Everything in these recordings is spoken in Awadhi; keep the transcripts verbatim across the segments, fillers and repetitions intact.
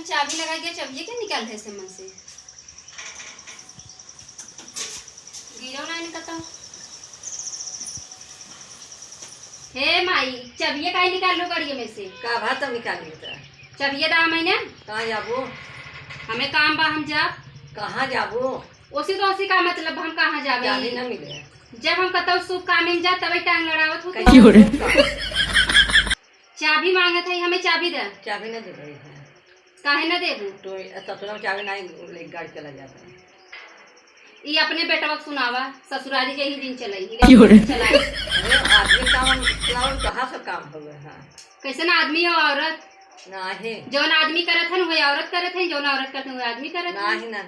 चाबी लगाइ गया, चाबिये के निकाल है से मन से। गिरो ना इनका तो। हे माई, चाबिये काहे निकाल लो गाड़िये में से? का बात तब निकाल लेता? चाबिये दा हमें ना। कहाँ जाबो? हमें काम बा, हम जाब। कहाँ जाबो? ओसी तो ओसी का मतलब, हम कहाँ जाबे? चाबी ना मिले। जब हम कतौ शुभ काम में जा, तबे टांग लड़ावत हो। कैसे क्यों रे? शुभ काम? चाबी मांगत है, हमें चाबी दे। चाबी ना देबे है। काहे ना देबू? तो ये ससुरा में चाबी ना ले, गाड़ी चला जाता है। ई अपने बेटवा के सुनावा, ससुरारी के ही दिन चलाई, ही क्यों रे? चलाई। अरे, आदमी काम चलाओ, कहाँ से काम होवे है? कैसे ना आदमी हो औरत? नाही। जौन आदमी करत है, वही औरत करत है, जौन औरत करत है, वही आदमी करत है। नाही ना,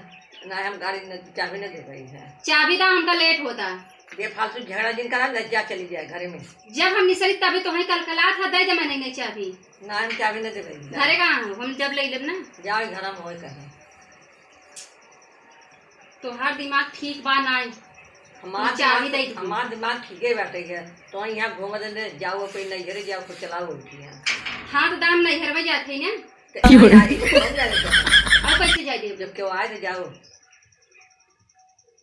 ना हम गाड़ी न, चाबी न दे रही है। चाबी दा, हमका लेट होता। बेफालतू झगड़ा जिन करा, लज्जा चली जाए घरे में। जब हम निसरी तबे तो वहीं कलकलात है, दे दे मैंने नहीं चाबी। ना, हम चाबी न दे रही है। घरे कहाँ हो? हम जब ले लेब ना। जाओ, घर में होए कहे। तोहार दिमाग ठीक बा नाई। हमार तू चाबी दिमाग, दे दे। हमार दिमाग ठीके बाटे है। तो यहाँ घूम दे ले, जाओ कोई नैहरे जाओ, कोई चलाओ उनकी यहाँ। हाँ, तो दाम नैहर में जाते हैं ना। तो क्यों रे? यहाँ आए तो कौन जाए तो? और कैसे जाए देब? जब केहू आए तो जाओ।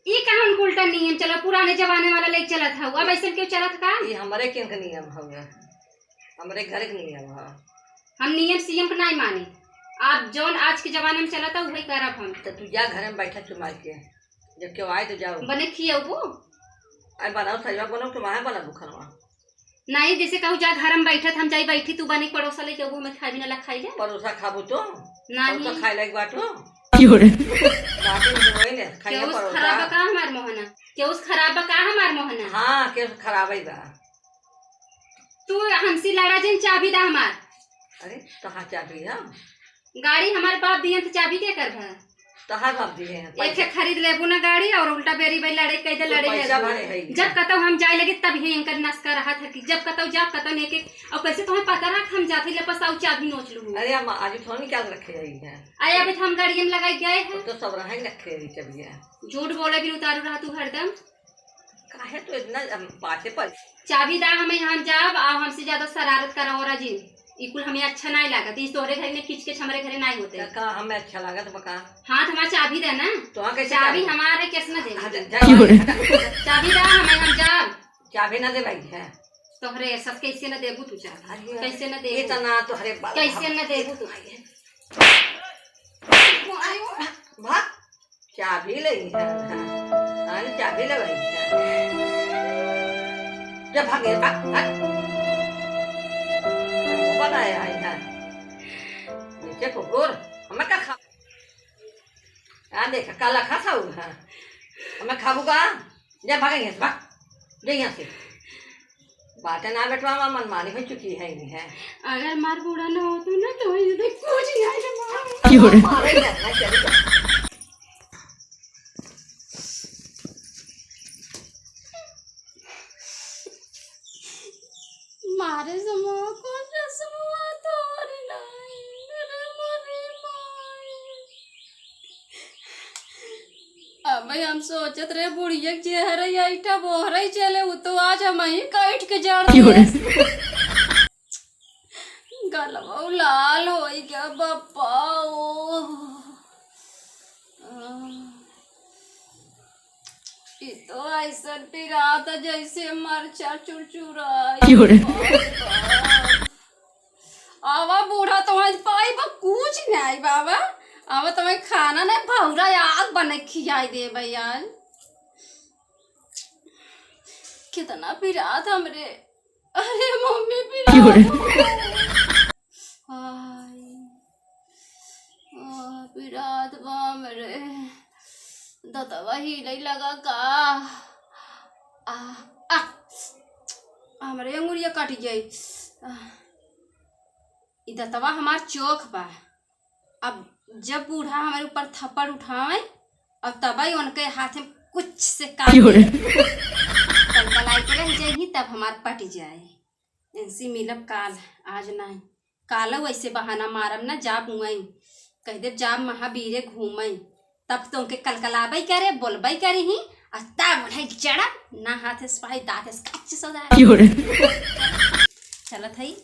ई कहाँ उनका उल्टा नियम चला, पुराने जमाने वाला लेके चलत हऊ, अब ऐसन क्यों चलत का? ई हमरे के नियम हवे, हमरे घर के नियम ह। हम नियम सियम के नाई माने। आप जौन आज के जमाने में चलत हऊ, वही करब हम। तो तू जा घर में बैठा चुमार के, जब केहू आए तो जाओ। बने खियबू? अरे बनाओ, सजवा बनाओ, तो वहाँ बना बुखनवा। नहीं, जैसे कहू जा घर में बैठत, हम जाई बैठी, तू बने परोसा लेके अबू, हमें खाई भी ना ला खाई ले। परोसा खाबू तो? नहीं। परोसा खाए लायक बाटू? क्यों रे? बाटे में वही ने, खाइए केहू से परोसा। खराब बा का हमार मोहना? केहू से खराब बा का हमार मोहना? हाँ, केहू से खराब ही बा। तू हमसे लड़ा जिन, चाबी दा हमार। अरे, कहाँ चाबी है? गाड़ी हमार बाप दियन त चाबी के करबा? तहार बाप दिए हैं एक पैसा। एक खरीद लेबू ना गाड़ी और उल्टा बेरी भाई लड़े कह दे तो लड़े पैसा लेबू। भरे है ही जब ना। कतौ हम जाए लगे तब ही इनकर नस्का रहा था कि जब कतौ जा कतौ लेके और कैसे तुम्हें पता रहा कि हम जाते ले पसाऊ चाबी नोच लूँ। अरे हम आज थोड़ी निकाल रखे है। अरे अभी तो हम गाड़ी में लगाई गए हैं। तो सब रहे रखे है चाबिया। झूठ बोले भी उतारू रहा तू हरदम। काहे तो इतना, अम, पाछे पर? चाबी दा हमें, हम जाब, आ हमसे ज्यादा शरारत करा और जी। ई कुल हमें अच्छा नाई लागत। ई तोहरे घर में किच किच हमरे घरे नाई होते। का, का हमें अच्छा लागत बा का? हाँ, तो हमार चाबी दे ना। तो हाँ, कैसे चाबी चाबी? हमार है, कैसे ना देबू? हाँ, जा, जा, क्यों रे? जा। चाबी दा हमें, हम जाब। चाबी ना दे भाई, है। तोहरे सस कैसे ना देबू तू चाबी? अरे, कैसे ना देबू? इतना तोहरे बाल कैसे ना देबू तू? आयो। भाग। चाबी लई है। हाँ, चाबी लई है। जा भागे, भाग, भाग। ऊपर आया है। नीचे कुकुर, हमें का खा-, आ देख, काला खा खाऊ है। हमें खाबू का? जा भाग यहाँ से, भाग। जा यहाँ से। बाटे ना बेटवा, हमार मनमानी हो चुकी है, नहीं है। अगर मार बूढ़ा ना होतू ना, तो ये देख, कुछ नहीं आए रे मार। क्यों रे? मारे ना, ना चली जा। मारे समवा कौन रसमवा तोरी लाई, रे मोरे माई। अब हम सोचत रहे बुढ़िया के चेहरा ऐठा बोहरा ही चले, उ तो आज हम ही कैठ के जड़ क्यों रे? देस। गलवा लाल होई गया बप्पा ओ। ई तो ऐसन पिरात जैसे मरचा चुरचुराई। क्यों रे? आवा बूढ़ा तो आज पाई बा कुछ नहीं बाबा। आवा तुम्हें खाना नहीं भौरा आग बने खियाई दे भैया। कितना पिरात हमरे। अरे मम्मी क्यों रे? पिरात। हाय। आ, पिरात बा हमरे। दतवा हिले लगा का? आ, आ, हमरे अंगुरिया कट गई। आ, ई दतवा हमार चोख बा। अब जब बूढ़ा हमारे ऊपर थप्पड़ उठावे और तब ही उनके हाथ में कुछ से काट क्यों रे? कलकलाई के रह जाएगी, तब हमार पट जाए। इनसे मिलब काल, आज नहीं। कालो ऐसे बहाना मारब ना, जाब मुआई, कह देब जाब महावीरे घूमई, तब तो उनके कलकलाबई करे, बोलबई करी ही, और तब उन्हें जड़ब ना, हाथ से पाई, दांत से कच्च सौदा। क्यों रे? चलत हई।